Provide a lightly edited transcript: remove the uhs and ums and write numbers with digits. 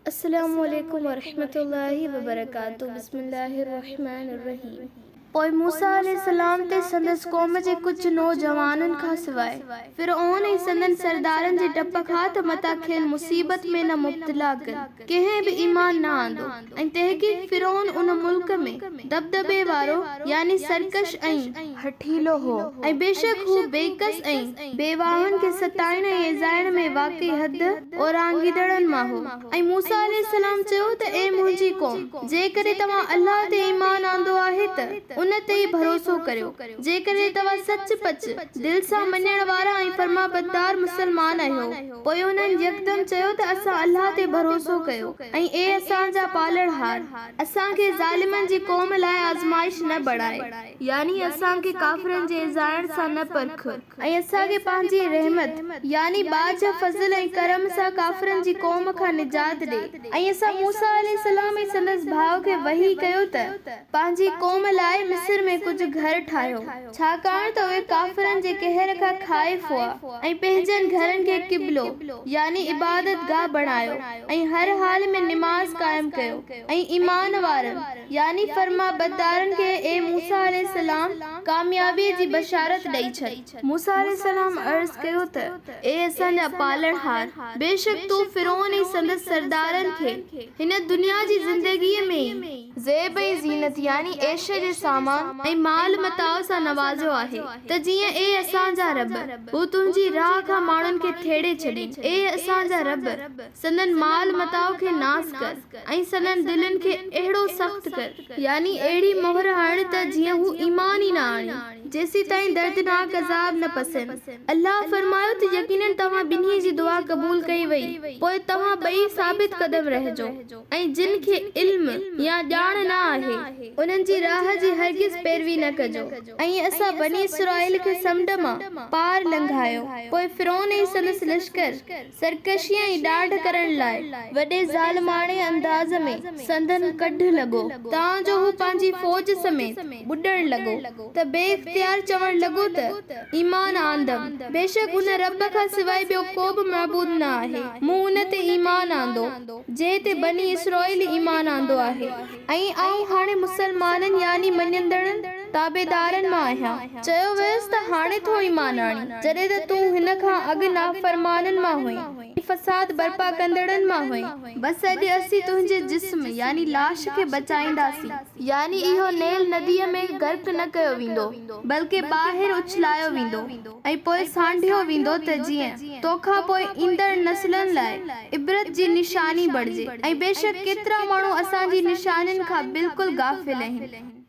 السلام عليڪم ورحمة الله وبرڪاته بسم الله الرحمٰن الرحيم پوء موسيٰ عليه السلام تي سندس قوم جي ڪجهه نوجوانن کان سواء فرعون ۽ سندن سردارن جي ڊپ کان ته متان کين مصيبت ۾ نه مبتلا ڪن ڪنهن به ايمان نه آندو ۽ تحقيق فرعون ان ملڪ ۾ دٻدٻي وارو يعني سرڪش ۽. هٺيلو هو ۽ بيشڪ هو بيڪس ۽ بيواهن کي ستائڻ ۽ ايذائڻ ۾ واقعي حد اورانگهيندڙن مان هو. ۽ موسيٰ عليه السلام چيو ته اي منهنجي قوم! جيڪڏهن توهان الله تي ايمان آندو آهي ته ان تي ئي ڀروسو ڪريو، جيڪڏهن توهان سچ پچ دل سان مڃڻ وارا ۽ فرمانبردار مسلمان آهيو. پوء انهن يڪدم چيو ته اسان الله تي ڀروسو ڪيو ۽ اي اسان جا پالڻهار! اسان کي ظالمن جي قوم لاء آزمائش نه بڻاء. يعني اسان کي ڪافرن جي ايذائڻ سان نه پرک. ۽ اسان کي پنهنجي رحمت، يعني ٻاجهه، فضل ۽ ڪرم سان ڪافرن جي قوم کان نجات ڏي. ۽ اسان موسيٰ عليه السلام ۽ سندس ڀاء کي وحي ڪيو ته، پنهنجي قوم لاء مصر ۾ ڪجهه گهر ٺاهيو، ڇاڪاڻ ته اهي ڪافرن جي قهر کان خائف هئا، ۽ پنهنجن گهرن کي قبلو، يعني عبادت گاهه، بڻايو، ۽ هر حال ۾ نماز قائم ڪيو، ۽ ايمان وارن، يعني فرمانبردارن کي اي موسيٰ عليه السلام! ڪاميابيء جي بشارت ڏئي ڇڏ. موسيٰ عليه السلام عرض ڪيو ته، اي اسان جا پالڻهار! بيشڪ تو فرعون ۽ سندس سردارن کي هن دنيا جي زندگيء ۾ ئي زيب ۽ زينت يعني عيش جي سامان ۽ مال متاع سان نوازيو آهي ته جيئن اي اسان جا رب! هو تنهنجي راهه کان ماڻهن کي ٿيڙي ڇڏين. اي اسان جا رب! سندن مال متاع کي ناس ڪر ۽ سندن دلين کي اهڙو سخت ڪر، يعني اهڙي مهر هڻ ته جيئن هو ايمان ئي نه آڻين، جيسيتائين دردناڪ عذاب نه پسين. الله فرمايو ته يقيناً توهان ٻنهي جي دعا قبول ڪئي وئي، پوء توهان ٻئي ثابت قدم رهجو ۽ جن کي علم يا ڄاڻ نه آهي، انهن جي راهه جي هرگز پيروي نه ڪجو. ۽ اسان بني اسرائيل کي سمنڊ مان پار لنگهايو، پوء فرعون ۽ سندس لشڪر، سرڪشي ۽ ڏاڍ ڪرڻ لاء وڏي ظالماڻي انداز ۾ سندن ڪڍ لڳو، تان جو هو پنهنجي فوج سميت ٻڏڻ لڳو ته بي اختيار چوڻ لڳو ته، ايمان آندم، بيشڪ ان رب کان سواء ٻيو ڪو به معبود نه آهي، مون ان تي ايمان آندو، جنهن تي بني اسرائيل ايمان آندو آهي. ۽ آئون هاڻي مسلمانن يعني مڃيندڙن، تابعدارن، مان آهيان. چيو ويس ته هاڻي ٿو ايمان آڻين، جڏهن ته تون هن کان اڳ نافرمانن مان هئين ۽ فساد برپا ڪندڙن مان هئين. بس اڄ اسين تنهنجي جسم، يعني لاش، کي بچائينداسين. يعني اهو نيل نديء ۾ غرق نه ڪيو ويندو، بلڪه ٻاهر اڇلايو ويندو ۽ پوء سانڍيو ويندو ته جيئن توکان پوء ايندڙ نسلن لاء عبرت جي نشاني بڻجي ۽ بيشڪ ڪيترا ماڻهو اسان جي نشانين کان بلڪل غافل اهن.